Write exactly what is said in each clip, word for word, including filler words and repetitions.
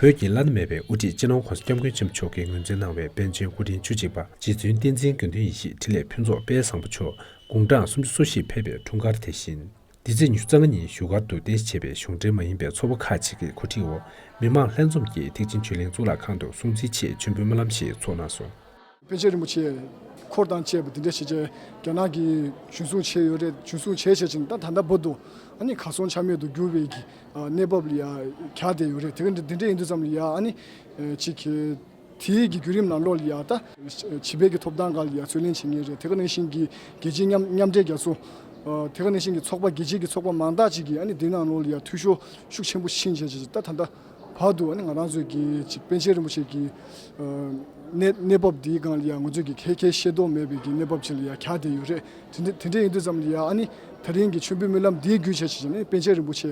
བོད་ཀྱི་བླ་ན་མེད་པའི་དབུ་ཁྲིད་སྤྱི་ནོར་༧གོང་ས་༧སྐྱབས་མགོན་ཆེན་པོ་མཆོག་གིས་ངོས་འཛིན་གནང་བའི་པཎ་ཆེན་སྐུ་ཕྲེང་བཅུ་གཅིག་པ་རྗེ་བཙུན་བསྟན་འཛིན་དགེ་འདུན་ཡེ་ཤེས་འཕྲིན་ལས་ཕུན་ཚོགས་དཔལ་བཟང་པོ་མཆོག་དགུང་གྲངས་སུམ་ཅུ་སོ་བཞི་ཕེབས་པའི་འཁྲུངས་སྐར། དེ་བཞིན་འདི་ཚེས་ཉི་ཤུ་རྩ་ལྔ་ཉིན་བཞུགས་སྒར་དུ་རྟེན་གཞི་བྱས་པའི་གཞུང་འབྲེལ་མ་ཡིན་པའི་ཚོགས་པ་ཁག་ཅིག་གི་གོ་སྒྲིག་འོག་མི་མང་ལྷན་འཛོམས་ཀྱིས་ཐེག་ཆེན་ཆོས་གླིང་གཙུག་ལག་ཁང་དུ་སྲུང་བརྩི་ཆེད་མཆོད་འབུལ་སྨོན་ལམ་ཞིག་ཚོགས་གནང་སོང་། པཎ་ཆེན་རིན་པོ་ཆེ་འཁོར་དང་བཅས་པ་འདི་འདྲ་བྱས་བྱས་རྒྱ་ནག་གིས་འཇུ་བཟུང་བྱས་ཡོད་རེད། འཇུ་བཟུང་བྱས་བྱས་ཅིང་ད་ད་ལྟ་བར་དུ་ཨ་ནི་གར་སོང་ཆ་མེད་དུ་གྱུར་བའི་གི་ཨ་གནས་བབ་ལ་ཡ་གྱར་བསྡད་ཡོད་རེད། དེ་ག་འདི་འདི་འདྲ་ཡིན་དུས་ཙམ་ལ་ཡ་ཨ་ནི་ཨ་ཅིག་གི་དེའི་གི་བརྒྱུད་རིམ་ནང་ལོགས་ལ་ཡ་ད་བྱིས་པའི་གི་ཐོབ་ཐང་སྒང་ལ་ཡ་རྩོད་ལེན་བྱེད་མཁན་རེད། དེ་ག་ནང་བཞིན་གི་རྒྱལ་སྤྱིའི་མཉམ་མཉམ་འབྲེལ་རྒྱལ་ཚོགས་ཨ་དེ་ག་ནང་བཞིན་གི་ཚོགས་པ་རྒྱལ་སྤྱིའི་གི་ཚོགས་པ་མང་དག་ཅིག་གིས་ཨ་ནི་འདི་ནང་ལོགས་ལ་ཡ་འཐུས་ཤོར་ཤུགས་ཆེན་པོ་ཕྱིན་བྱས་བྱས་ད་ད་ལྟ་བར་དུ་ཨ་ནི་ང་རང་ཚོའི་གི་ཅིག་པཎ་ཆེན་རིན་པོ་ཆེ་གི་ཨ་གནས་གནས་བབ་འདིའི་སྒང་ལ་ཡང་ང་ཚོས་ཀྱི་ཁ་ཁ་ཤེས་རྟོགས་མེད་པའི་གི་གནས་བབ་ཅིག་ལ་ཡང་གྱར་བསྡད་ཡོད་རེད། དེ་འདྲ་དེ་འདྲ་ཡིན་དུས་ཙམ་ལ་ཡང་ཨ་ནི་ད་རིང་གི་མཆོད་འབུལ་སྨོན་ལམ་འདིའི་བརྒྱུད་བྱས་བྱས་ནས་པཎ་ཆེན་རིན་པོ་ཆེ་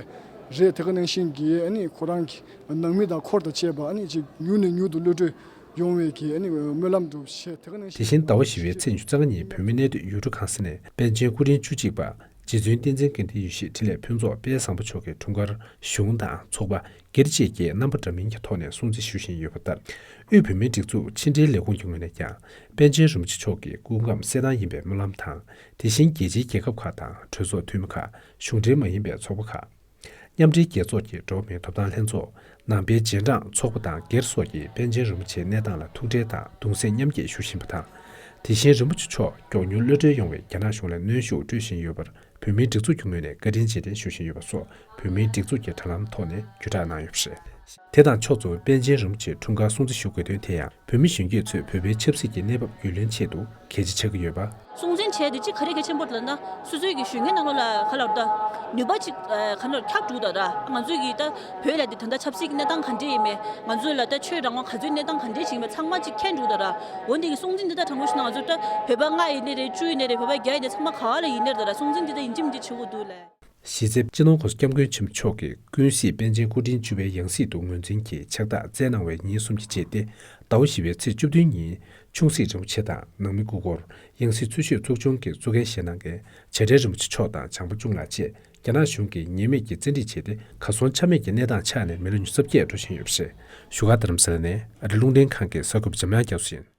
རེད། དེ་ག་ནང་བཞིན་གྱི་ཨ་ནི་ཁོ་རང་གི་ནང་མི་དང་འཁོར་དང་བཅས་པ་ཨ་ནི་ཅིག་མྱུར་ནས་མྱུར་དུ་གློད་གྲོལ་ཡོང་བའི་གི་ཨ་ནི་སྨོན་ལམ་དུ་བྱས། དེ་ག་ནང་བཞིན་དེ་བཞིན་ཟླ་བ་བཞི་པའི་ཚེས་ཉི་ཤུ་རྩ་ལྔ་ཉིན་བོད་མིའི་གནས་སྡོད་ཡུལ་གྲུ་ཁང་གསར་ནས་པཎ་ཆེན་སྐུ་ཕྲེང་བཅུ་གཅིག་པ་རྗེ་བཙུན་བསྟན་འཛིན་དགེ་འདུན་ཡེ་ཤེས་འཕྲིན་ལས་ཕུན་ཚོགས་དཔལ་བཟང་པོ་མཆོག་གི་འཁྲུངས་སྐར་གཞུང་དང་ཚོགས་པ་སྒེར་བཅས་ཀྱིས་རྣམ་པ་འདྲ་མིན་གྱི་ཐོག་ནས་སྲུང་བརྩི་ཞུ་བཞིན་ཡོད་པ་ལྟར། དབུས་བོད་མིའི་སྒྲིག་འཛུགས་ཕྱི་འབྲེལ་ལས་ཁུངས་ཀྱི་ངོས་ནས་ཀྱང་པཎ་ཆེན་རིན་པོ་ཆེ་མཆོག་གི་སྐུ་ཁམས་གསལ་ཐང་ཡིན་པའི་སྨོན་ལམ་དང་། དེ་བཞིན་རྒྱལ་སྤྱིའི་རྒྱལ་ཁབ་ཁག་དང་གྲོས་ཚོགས་འཐུས་མི་ཁག་གཞུང་འབྲེལ་མ་ཡིན་པའི་ཚོགས་པ་ཁག་མཉམ་འབྲེལ་རྒྱལ་ཚོགས་ཀྱི་འགྲོ་བ་མིའི་ཐོབ་ཐང་ལྷན་ཚོགས། ནང་པའི་རྗེས་འབྲང་ཚོགས་པ་དང་སྒེར་སོགས་ཀྱིས་པཎ་ཆེན་རིན་པོ་ཆེའི་གནས་སྟངས་ལ་ཐུགས་ཁྲལ་དང་གདུང་སེམས་མཉམ་སྐྱེད་ཞུ་བཞིན་པ་དང་། དེ་བཞིན་རིན་པོ་ཆེ་མཆོག་མགྱོགས་མྱུར་གློད་གྲོལ་ཡོང་བའི་རྒྱ་ནག་གཞུང་ལ་གནོན་ཤུགས་སྤྲོད་བཞིན་ཡོད་པར་བོད་མིའི་སྒྲིག་འཛུགས་ཀྱི་ངོས་ནས་བཀའ་དྲིན་རྗེས་དྲན་ཞུ་བཞིན་ཡོད་པ་སོགས་བོད་མིའི་སྒྲིག་འཛུགས་ཀྱི་དྲ་ལམ་ཐོག་ནས་བརྒྱུད་བསྒྲགས་གནང་ཡོད་པ་རེད། དེ་དང་ཕྱོགས་མཚུངས་པཎ་ཆེན་རིན་པོ་ཆེའི་འཁྲུངས་སྐར་སྲུང་བརྩི་ཞུ་དགོས་དོན་དེ་ཡང་བོད་མི་གཞོན་སྐྱེས་ཚོས་བོད་པའི་ཆབ་སྲིད་ཀྱི་གནས་བབ་རྒྱུས་ལོན་ཆེད་དུ་གལ་ཆེ་ཆགས་ཀྱི་ཡོད་པ། སྲུང་བརྩི་བྱས་ཏེ་གཅིག་ག་རེ་གལ་ཆེན་པོ་ལབ་ན་སོ་སོའི་གི་གཞོན་སྐྱེས་ནང་ལོགས་ལ་ག་ལབ་ད་ནུས་པ་གཅིག་ག་ནོར་ཁྱབ་འགྲོ་ད་ར། ང་ཚོའི་གི་ད་བོད་ལ་དེ་ད་ལྟ་ཆབ་སྲིད་ཀྱི་གནས་སྟངས་ག་འདྲས་ཡིན་མེད། ང་ཚོ་ལ་ད་ཆོས་རང་དབང་ག་ཚོད་གནས་སྟངས་ག་འདྲས་ཅིག་ཡིན་པ་ཚང་མ་གཅིག་མཁྱེན་འགྲོ་ད་ར། འོན་ཏེ་གི་སྲུང་བརྩི་འདི་ད་དྲང་པོ་ཞུ་ན་ང་ཚོ་ད་བོད་པ་ལྔ་ཡིན་ནའི་རེད། བཅུ་ཡིན་ནའི་རེད། བོད་པ་བརྒྱ་ཡིན་ནའི་ཚང་མ་ག་བ་ལ་ཡིན་ནའི་རེད་ད་ར། སྲུང་བརྩི་འདི་ད་ཡིན་གཅིག་མིན་གཅིག་བྱེད་དགོས་འདུག་ལ། གཞི་རྩའི་སྤྱི་ནོར་༧གོང་ས་༧སྐྱབས་མགོན་ཆེན་པོ་མཆོག་གིས་ཀུན་གཟིགས་པཎ་ཆེན་སྐུ་ཕྲེང་བཅུ་པའི་ཡང་སྲིད་དུ་ངོས་འཛིན་གྱིས་ཕྱག་རྟགས་བསྩལ་གནང་བའི་ཉིན་གསུམ་གྱི་རྗེས་ཏེ་ཟླ་བ་བཞི་པའི་ཚེས་བཅུ་བདུན་ཉིན་ཆུང་སྲིད་རིན་པོ་ཆེ་དང་ནང་མི་སྐུ་འཁོར། ཡང་སྲིད་འཚོལ་ཞིབ་ཚོགས་ཆུང་གི་གཙོ་འགན་བཞེས་གནང་མཁན་བྱ་བྲལ་རིན་པོ་ཆེ་མཆོག་དང་བྱམས་པ་གཅུང་ལགས་བཅས་རྒྱ་ནག་གཞུང་གིས་ཉེས་མེད་ཀྱིས་བཙན་ཁྲིད་བྱས་ཏེ་གར་སོང་ཆ་མེད་ཀྱི་གནས་སྟངས་ཆགས་ནས་མི་ལོ་ཉི་ཤུ་རྩ་བརྒྱད་འགྲོ་བཞིན་ཡོད་པ་རེད། བཞུགས་སྒར་རྡ་རམ་ས་ལ་ནས་ཨ་རི་རླུང་འཕྲིན་ཁང་གི་གསར་འགོད་པ་འཇམ་དབྱངས་རྒྱ་མཚོ་ཡིན།